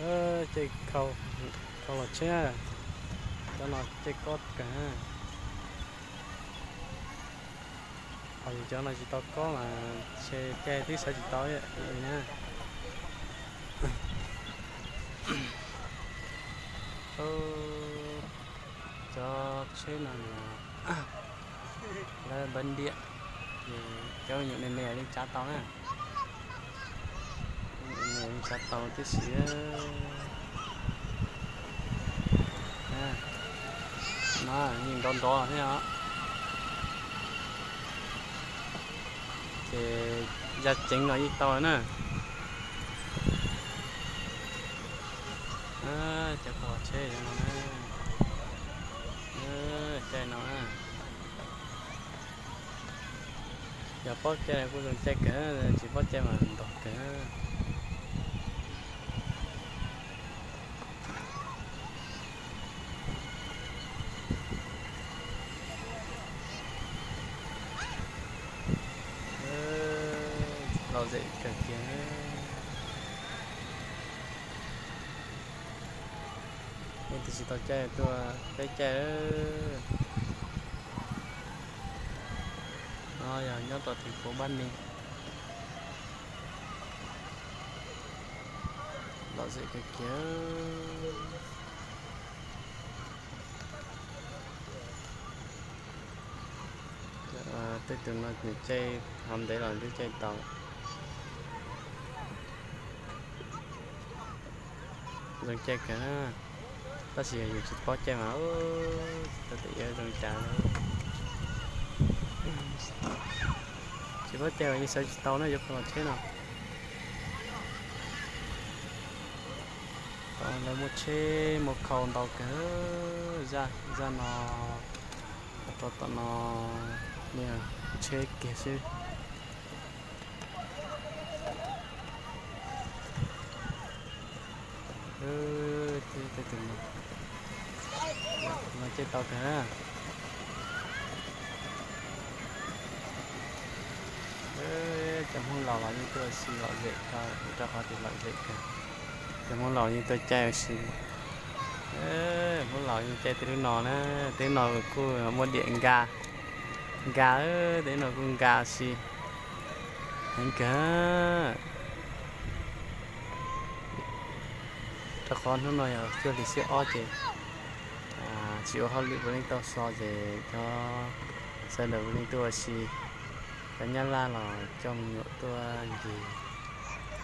Ces khau los tsheb, cov no caij kob kawg. Ho yus cov no tsis tau kob mas ntshe caij twb sawv tsis tau li na. Cov tsheb no lawv npawb ntiam, ces cov me nyuam me me li tsav tau na. Me me li tsav tau tib si. No yeej nrov nrov thiab os. Ces ya ceev los yeej tau na. Cov kho tsheb no na, caij no na. Yog paub caij kuj zoo caij kawg, tsis paub caij mas ntog kawg. Lom zem kawg kiag. Nej tus tsis tau caij tuaj peb caij. No yog nyob tom thành phố Bắc Ninh. Lom zem kawg kiag. Tej tus no nws caij hov ntev los twb caij tau. Zoo caij kawg, tab sis yog yus tsis paub caij mas tau tias yuav zoo cas. Tsis paub caij mas yeej sawv tsis tau na, yuav kho los tsheb no. Lawv muaj tsheb muaj khau ntau kawg, zaj no rau tom no niag tsheb kiag xwb. Tej tus no caij tau kawg na. Cov Hmoob laus los yeej tuaj ua si lom zem, rau qhov tias lom zem kawg. Cov Hmoob laus yeej tuaj caij ua si. Hmoob laus yeej caij tej lub no na, tej lub no kuj muaj diam nkag, nkag, tej lub no kuj nkag ua si heev kawg. Rau qhov hnub no yog cuaj hlis xiab ob ces tsis ua hauj lwm puav leej tau so ces cov sawv daws puav leej tuaj ua si. Cov Nyab Laj los coj me nyuam tuaj ncig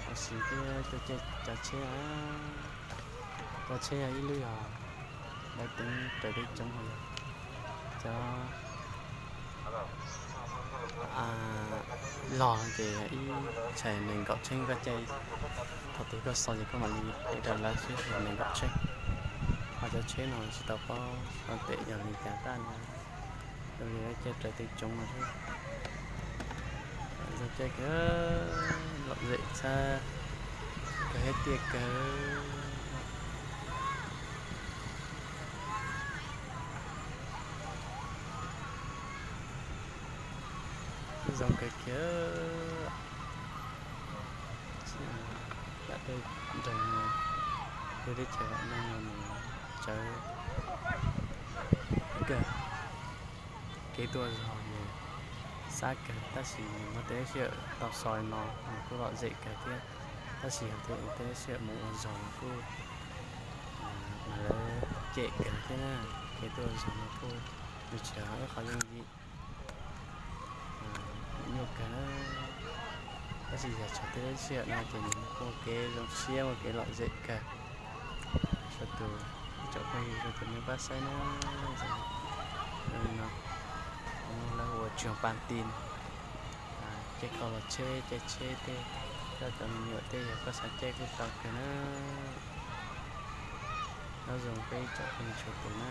ua si thiab tuaj caij cov tsheb. Cov tsheb yog ib lub yog lawv teev raws teb coob, ho yog cov log ces ib tshais nees nkaum tsheb koj caij, thaum twg koj so ces koj mam li ev rau lawv xwb, nees nkaum tsheb. Ho cov tsheb no tsis tau paub ua tes yog li cas tab na, yog li lawv caij raws teb coob no xwb. Zoo caij kawg, lom zem tshaj kawg thiab tiaj kawg. Zoo kawg kiag. Yam tej nroog no, tej teb chaws vam meej no nws tsawv kawg, kev tuaj zog nws xab kawg, tab sis nws muaj tej sij hawm tau so no nws kuj lom zem kawg thiab. Tab sis yog tej sij hawm mus ua zog no kuj mas lawv cem kawg thiab na. Kev tuaj ua zog no kuj nws tsis yog ib qho yooj yim, nyuaj kawg. Tab sis yog txog tej sij hawm no ces nws kuj muaj kev zoo siab, muaj kev lom zem kawg. Txhua tus ib tsoom phooj ywg txhua tus nej pab saib na, zoo li no, lawv hu ua Trường Phan Tin, caij khau los tsheb, caij tsheb tej, coj cov me nyuam tej yog koj xav caij kuj tau kawg na. Nyob zoo peb ib tsoom phooj ywg txhua tus na.